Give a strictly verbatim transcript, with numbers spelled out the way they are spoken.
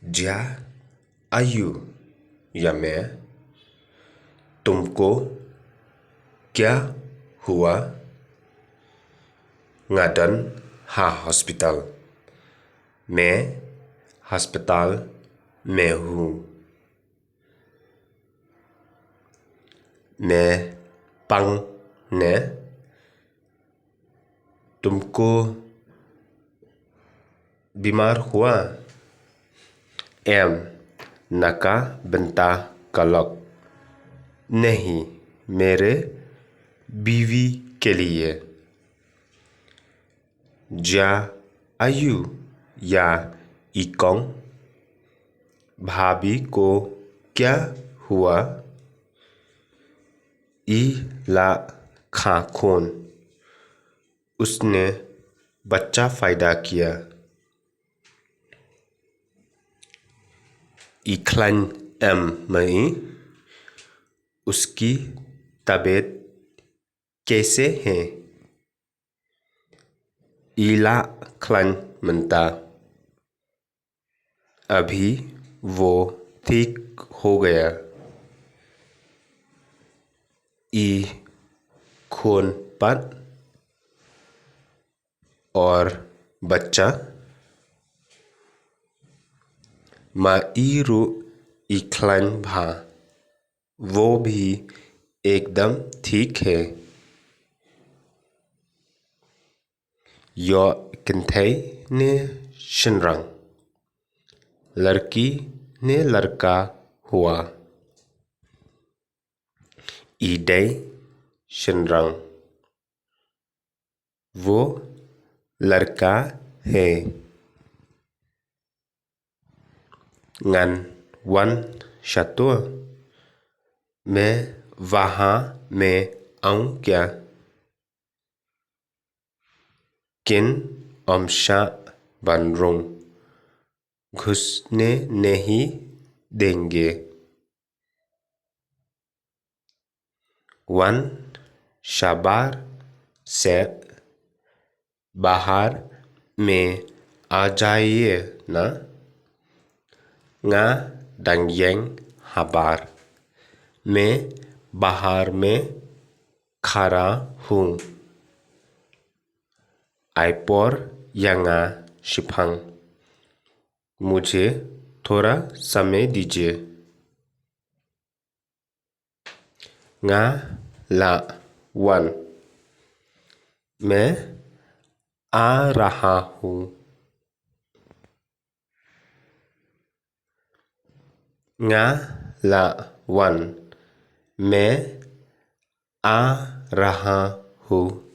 ज्या आयु या मैं तुमको क्या हुआ? Nga don ha hospital. मैं अस्पताल में हूँ. मैं पं ने तुमको बीमार हुआ? Em, na ka bynta ka lok. नहीं, मेरे बीवी के लिए. ज्या आयु या ई कौन? भाभी को क्या हुआ? I la kha khun. उसने बच्चा पैदा किया. I khlaiñ em ma i? उसकी तबीयत कैसे है? I la khlaiñ mynta. अभी वो ठीक हो गया. I khun pat और बच्चा? Ma i ruh i khlaiñ bha. वो भी एकदम ठीक है. Ïoh kynthei ne shynrang? लड़की ने लड़का हुआ. I dei shynrang. वो लड़का है. Ngan wan shato? मैं वहाँ में आऊँ क्या? Kin ym shah ban rung. घुसने नहीं देंगे. Wan shabar seh. बाहर में आ जाइए ना. Nga dang ïeng habar. मैं बाहर में खड़ा हूँ. Ai por ïa nga shiphang. मुझे थोड़ा समय दीजिए. Nga la wan. मैं आ रहा हूँ. Nga la wan. मैं आ रहा हूँ.